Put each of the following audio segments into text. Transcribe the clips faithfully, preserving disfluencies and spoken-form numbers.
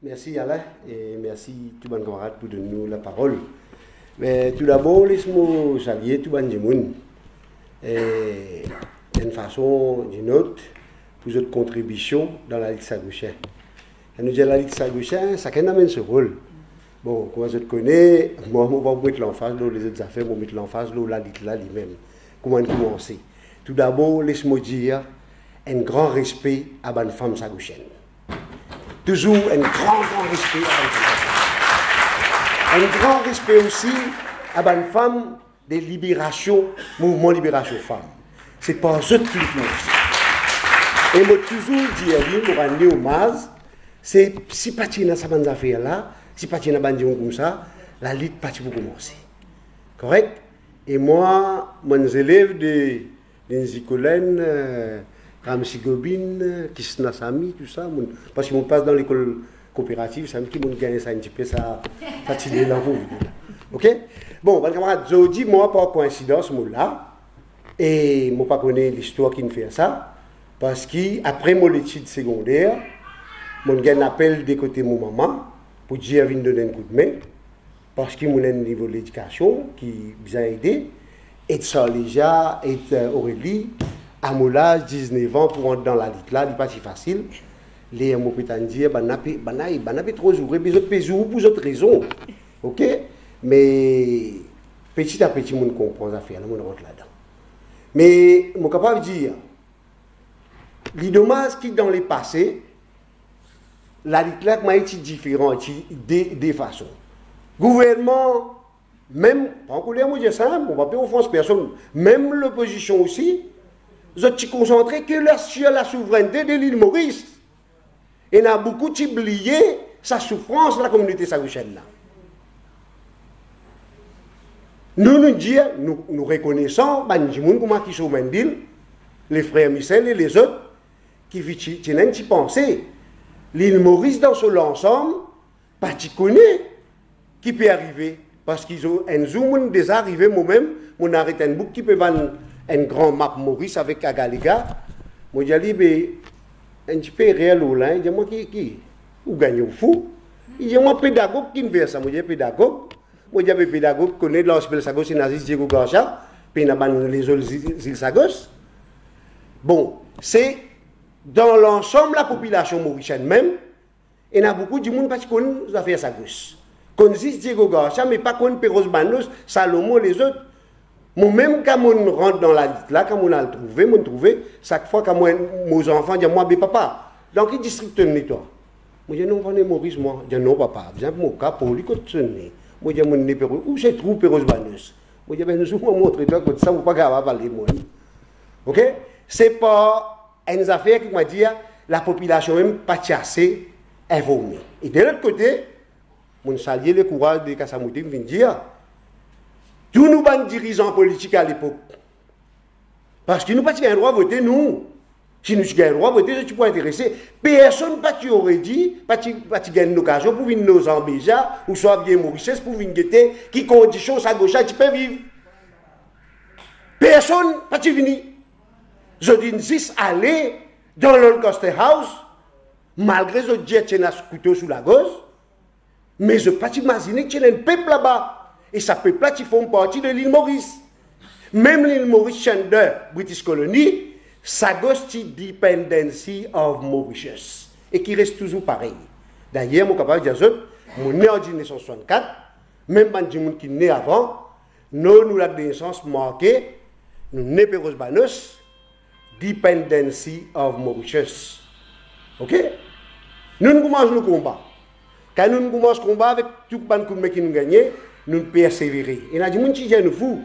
Mersi Alain, e mersi tou bann kamarad pou donn nou laparol. Me toudabor, les mo salie tou bann dimoun, e, enn fason ou enn lot, pou zot kontribision dan lalit Sagosien. Kan nou dir lalit Sagosien, sakenn amenn so rol. Bon, kouma zot kone, mwa, mo pa pou met lanfaz lor lezot zafer, mo met lanfaz lor lalit la limem. Kouma inn koumanse. Toudabor, les mo dir enn gran respe a bann fam sagosienn. Touzour enn gran, gran respe a bann fam sagosienn. Enn gran respe osi a bann fam de liberasion, mouvman liberasion fam. Se par zot ki koumanse. E mo touzour dir li, mo rann li omaz, se si pa ti ena sa bann zafer la, si pa ti ena bann dimoun koumsa, lalit pa ti pou koumanse. Korek? E mwa, mo enn zelev de Lindsay Collen, eh, Ramsey Gobin, eh, Krishna Sami, tousa, mo, parski mo pas dan lekol kooperativ, sa mem ki mo gagn sa enn tipe sa, sa ti lelan pou vini la. Oke? Bon, bann kamarad, zordi, mwa, par koinsidans, mo la, e mo pa kone listwar ki inn fer sa, parski apre mo letid segonder, mo gagn apel de kote mo mama, pou dir vinn donn enn koudme, parski mo ena enn nivo ledikasion ki bizin ede, ed Sarlezia, ed, eh, Aurélie, a mo laz, diznef an, pou rant dan lalit la, li pa ti fasil. Ler mo pe tann dir, bann la pe, bann la, bann la pe tro zoure, me zot pe zour pou zot rezon. Oke? Me peti a peti, mo konpran zafer la, mo rant ladan. Me mo kapav dir, li domaz ki dan lepase, lalit la, kouma li ti diferan, ti de, de fason. Gouvernman, mem, pa ankoler mo dir sa, mo pa pe ofans personn, mem lopozision osi, zot ti konsantre ke la, sir lasouvrennte de Lil Moris. Ena boukou ti bliye sa soufrans lakominote sagosienn la. Nou, nou dir, nou, nou rekonesan bann dimoun kouma ki sovmenn dil, le frer Michel e lezot, ki finn ti, ti ena enn ti panse. Lil Moris dan so lansam pa ti kone ki pe arive, parski zo-, enn zour mo deza arive, mo mem, mo aret enn boug ki pe vann enn gran map Moris avek agalega. Mo dir li, be, enn tipe erer lor la, li dir mwa, ki, ki, ou gagn ou fou? Li dir mwa, pedagog ki inn fer sa. Mo dir, pedagog? Mo dir, be, pedagog, kone dan larsipel Sagos ena zis Diego Garcia, pena bann lezot zil, zil Sagos. Bon, se dan lansam lapopilasion morisienn mem, ena boukou dimoun pa ti konn zafer Sagos. Konn zis Diego Garcia, me pa konn Perros Banhos, Salomon, lezot. Mo mem, kan mo rant dan lalit la, kan mo al trouve, mo trouve, sak fwa kan mo, mo zanfan dir mwa, be papa, dan ki distrik to ne twa? Mo dir, non, mo pa ne Moris mwa. Dir, non papa, bizin pou mo ka pou li kot to ne. Mo dir, mo ne Perros, ou se trou Perros Banhos. Mo dir, be, nou, mo montre twa kot sa, mo pa kapav ale mwa. Oke? Se pa enn zafer ki, kouma dir, lapopilasion mem pa ti ase informe. E de lot kote, mo salie lekouraz de Kasamouti, vinn dir, tou nou bann dirizan politik a lepok, parski nou pa ti gagn drwa vote, nou. Si nou ti gagn drwa vote, zot ti pou interese. Personn pa ti ore di, pa ti, pa ti gagn lokazion pou vinn Nozanbezia ouswa Vie Mauritius pou vinn gete ki kondision Sagos ti pe viv. Personn pa ti vini. Zot inn zis ale dan Lancaster House, malgre zot dir ti ena kouto sou lagorz, me zot pa ti imazine ki ti ena enn pep laba, e sa pep la ti form parti de Lil Moris. Mem Lil Moris ti under British Colony, Sagos ti Dependency of Mauritius, e ki res touzour parey. Dayer, mo kapav dir zot, mo ne an diznef san swasannkat, mem bann dimoun ki ne avan, nou, nou dat de nesans marke, nou ne Perros Banhos, Dependency of Mauritius. Oke? Nou'nn koumans nou konba. Kan nou'nn koumans konba avek tou bann koudme ki nou gagne, nou'nn persevere. Ena dimoun ti dir nou fou.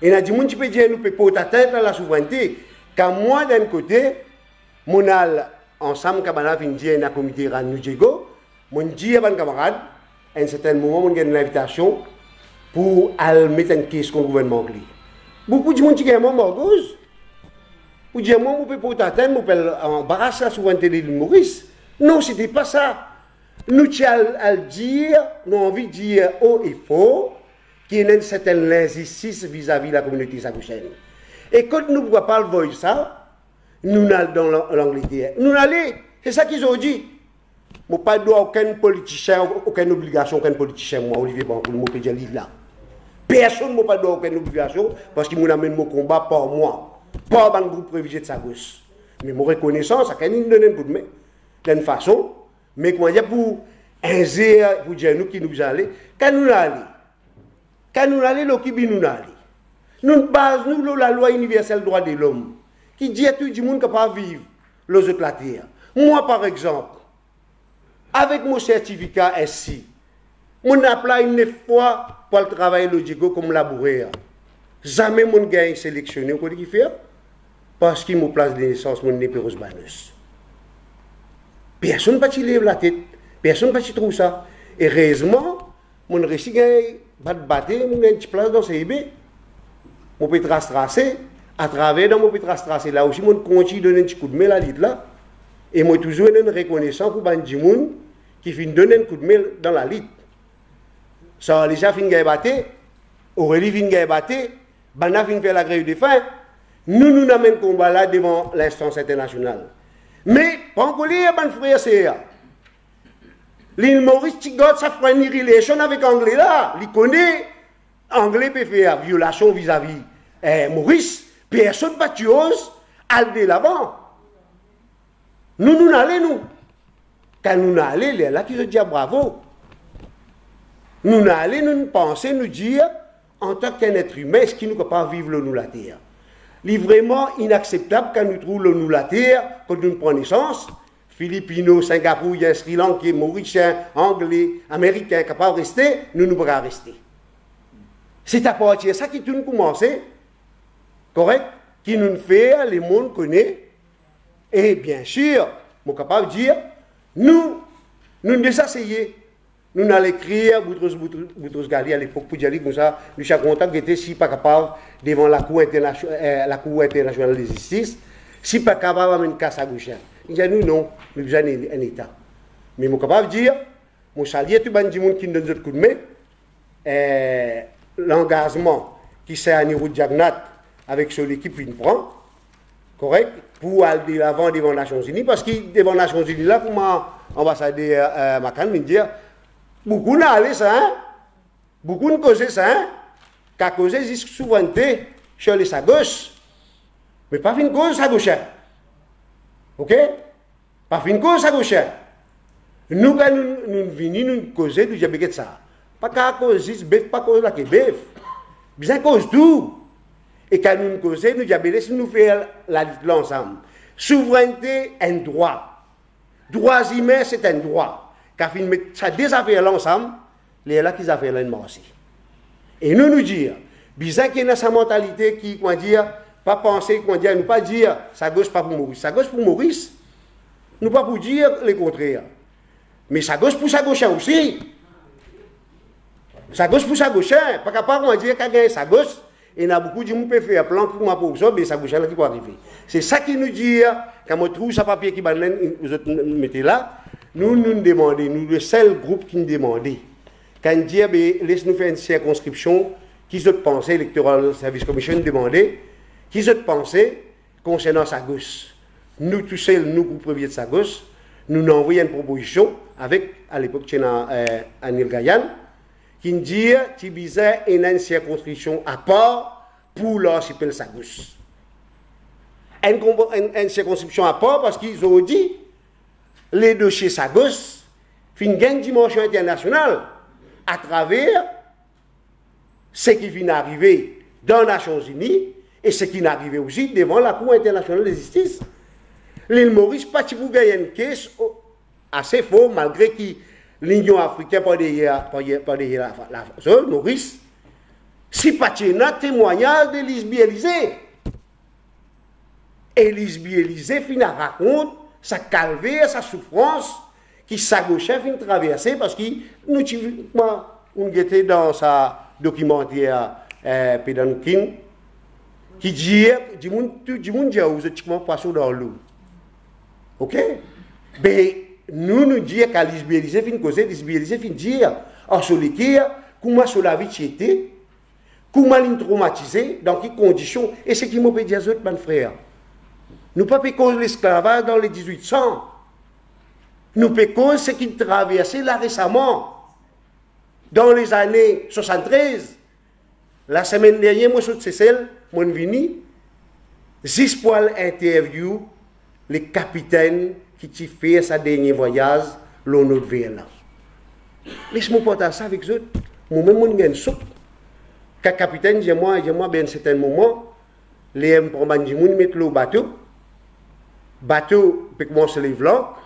Ena dimoun ti pe dir nou pe port atint a lasouvrennte. Kan mwa, dan enn kote, mo'nn al ansam, kan bann la finn dir ena komite rann nou Diego, mo'nn dir bann kamarad, a enn sertenn moman, mo'nn gagn linvitasion pou al met enn kes kont gouvernman angle. Boukou dimoun ti gagn mwa margoz, pou dir mwa mo pe port atint, mo pe anbaras lasouvrennte de Lil Moris. Non, sete pa sa. Nou ti al, al dir, nou anvi dir o e for ki ena enn sertenn linzistis vizavi lakominote sagosienn. E kot nou pou kapav voy sa, nou'nn al dan La-, Langleter. Nou'nn ale, se sa ki zordi. Mo pa dwa okenn politisien, okenn obligasion okenn politisien, mwa, Olivier Brancoul, mo pe dir li la. Personn mo pa dwa okenn obligasion, parski mo amenn mo konba par mwa, par bann group revize de Sagos. Me mo rekonesan, sakenn inn donn enn koudme, dan enn fason, me koumadir pou enn zer, pou dir nou ki nou bizin ale, kan nou ale, kan nou ale, lor ki bi nou ale? Nou baz nou lor lalwa iniversel drwa de lom, ki dir tou dimoun kapav viv lor zot later. Mwa, par exanp, avek mo sertifika S C, mo'nn aplay nef fwa pou al travay lor Diego kom labourer. Zame mo'nn gagn seleksionnen, ou kone kifer? Parski mo plas de nesans, mo'nn Pérouse Bannos. Personn pa ti lev latet, personn pa ti trouv sa. Erezman, mo'nn resi gagn bat bate, mo'nn gagn ti plas dan C I B. Mo pe tras trase, atraver dan mo pe tras trase la osi, mo'nn kontign donn enn ti koudme lalit la, e mo touzour ena enn rekonesan pou bann dimoun ki finn donn enn koudme dan lalit. Sarli sa finn gagn bate, Aurélie finn gagn bate, bann la finn fer lagrev de fin. Nou, nou amenn konba la devan linstans internasional. Me pa ankoler, bann frer, ser. Lil Moris ti gard sa friendly relation avek Angle la. Li kone Angle pe fer violasion vizavi, eh, Moris. Personn pa ti oz al delavan. Nou, nou ale, nou. Kan nou ale, lerla ki zot dir bravo. Nou ale, nou panse, nou dir, antan ki enn et imin, eski nou kapav viv lor nou later? Li vreman inakseptab kan nou trouv lor nou later, kot nou pran nesans, Filipino, Singapourien, Srilanke, Morisien, Angle, Amerikin kapav reste, nou, nou pa kapav reste. Se apartir sa ki to'nn koumanse, korek, ki nou'nn fer lemonn kone. E biensir, mo kapav dir, nou, nou'nn deza seye. Nou'nn al ekrir Boutros, Boutros, Boutros Ghali alepok pou dir li koumsa, nou ti a kontan gete si pa kapav devan lakour internasio-, eh, lakour internasional de zistis, si pa kapav amenn ka Sagosien. Li dir nou non, nou bizin enn, enn Eta. Me mo kapav dir, mo salie tou bann dimoun ki donn zot koudme, eh, langazman ki Ser Anirudh Jagannath avek so lekip inn pran, korek, pou al delavan devan Nasion Zini, parski devan Nasion Zini la, kouma anbasader, eh, Makan vinn dir, boukou inn ale sa, hein? Boukou inn koze sa, hein? Ka koze zis souvrennte sir le Sagos, me pa finn koz Sagosien. Oke? Pa finn koz Sagosien. Nou, kan nou, nou vini, nou koze, nou dir be get sa. Pa kapav koz zis bef, pa koz lake bef. Bizin koz tou. E kan nou koze, nou dir be les nou fer lalit la ansam. Souvrennte enn drwa. Drwa imin, se enn drwa. Kan finn met sa de zafer la ansam, lerla ki zafer la inn marse. E nou, nou dir, bizin ki ena sa mantalite ki, koumadir, pa panse, koumadir, nou pa dir, Sagos pa pou Moris. Sagos pou Moris. Nou pa pou dir lekontrer. Me Sagos pou Sagosien osi. Sagos pou Sagosien. Pa kapav, koumadir, kan gagn Sagos, ena boukou dimoun pe fer plan ki kouma pou zot, me Sagosien la ki pou arive. Se sa ki nou dir, kan mo trouv sa papie ki bann la, zot mete la, nou, nou demande, nou lesel group ki'nn demande. Kan dir, be, les nou fer enn sirkonskripsion, ki zot panse, Electoral Service Commission demande, ki zot panse konsernan Sagos. Nou tousel, nou group Revize de Sagos, nou'nn anvoy enn propozision avek, alepok, ti ena, eh, Anil Gayane, ki'nn dir ti bizin ena enn sirkonskripsion apar pou larsipel Sagos. Enn konp-, enn, enn sirkonskripsion apar, parski zordi, le dosie Sagos finn gagn dimansion internasional atraver seki finn arive dan Nasion Zini e seki finn arive osi devan Lakour Internasional de Zistis. Lil Moris pa ti pou gagn enn kes, o, ase for, malgre ki Linion Afrikin par deryer, par deryer, par deryer la, la, zot, Moris, si pa ti ena temwagnaz de Lizbi Elize. E Lizbi Elize finn rakont sa kalver, sa soufrans ki Sagosien finn traverse, parski nou ti, mwa, ou'nn gete dan sa dokimanter, eh, Pedankin, ki dir, dimoun, tou dimoun dir, ou zot ti kouma pwason dan lo. Oke? Be, nou, nou dir, kan Lizbi Elize finn koze, Lizbi Elize finn dir, ar so leker, kouma so lavi ti ete, kouma linn tromatize, dan ki kondision, e seki mo pe dir zot, bann frer, nou pa pe koz lesklavaz dan le dizwit san. Nou pe koz seki traverse la resaman, dan lezane swasann-trez. Lasemenn dernie, mo sot Sesel, mo'nn vini, zis pou al interview le kapitenn ki ti fer sa dernie vwayaz lor not ver la. Les mo partaz sa avek zot. Mo mem mo'nn gagn sok. Kan kapitenn dir mwa, dir mwa, be enn sertenn moman, ler mo pran bann dimoun, met lor bato, bato pe koumans lev lank,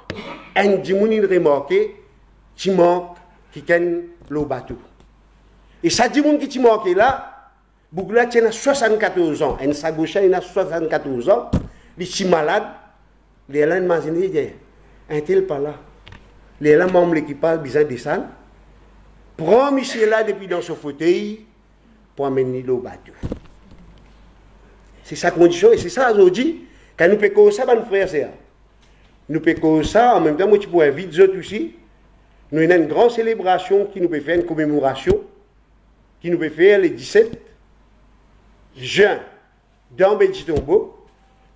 enn dimoun inn remarke ti mank kikenn lor bato. E sa dimoun ki ti manke la, boug la ti ena swasann-katorz an, enn Sagosien ena swasann-katorz an, li ti malad, lerla imazine, li dir, entel pa la. Lerla manm lekipaz bizin desann, pran misie la depi dan so fotey pou amenn li lor bato. Se sa kondision, e se sa zordi, kan nou pe koz sa, bann frer, ser, nou pe koz sa, anmemtan, mo ti pou invit zot osi, nou ena enn gran selebrasion ki nou pe fer, enn komemorasion ki nou pe fer le diset zin dan Petit Tombeau,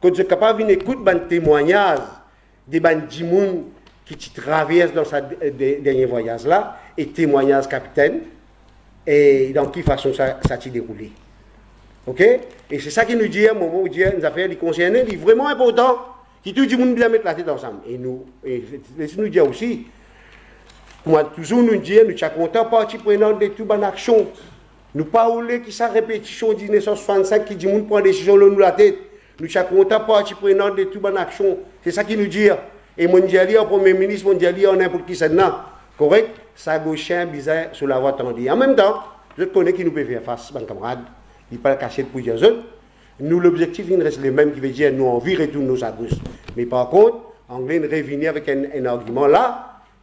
kot zot kapav vinn ekout bann temwagnaz de bann dimoun ki ti travers dan sa de-, de-, dernie vwayaz la, e temwagnaz kapitenn, e dan ki fason sa, sa ti deroule. Oke? E se sa ki nou dir, moman ou dir, enn zafer li konserne, li vreman inportan, ki tou dimoun bizin met latet ansam. E nou, e les nou dir osi, kouma touzour nou dir, nou ti a kontan parti prenan de tou bann aksion. Nou pa oule ki sa repetision diznef san swasann-sink ki dimoun pran desizion lor nou latet. Nou ti a kontan parti prenan de tou bann aksion. Se sa ki nou dir. E mo'nn dir li ar Premie Minis, mo'nn dir li ar ninport kisannla. Korek? Sagosien bizin so lavwa tande. Anmemtan, zot kone ki nou pe fer fas, bann kamarad. Li pa kasiet pou dir zot, nou lobzektif inn res lemem, ki vedir nou anvi retourn lor Sagos. Me par kont, Anglin revini avek enn, enn argiman la,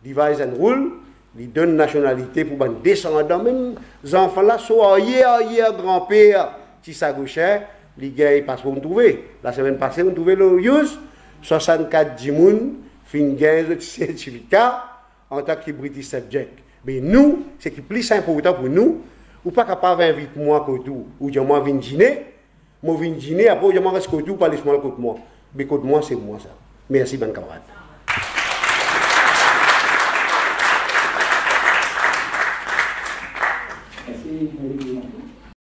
divide and rule, li donn nasionalite pou bann desandan, mem zanfan la, so aryer, aryer granper ti Sagosien, li gagn paspor. Ou trouve, lasemenn pase, ou trouve lor news, swasann-kat dimoun finn gagn zot sertifika antan ki British subject. Me nou, seki plis inportan pou nou, ou pa kapav invit mwa kot ou, ou dir mwa vinn dine, mo vinn dine, apre ou dir mwa res kot ou, pa les mwa al kot mwa. Be kot mwa, se mwa sa. Mersi, bann kamarad. Mersi, Malik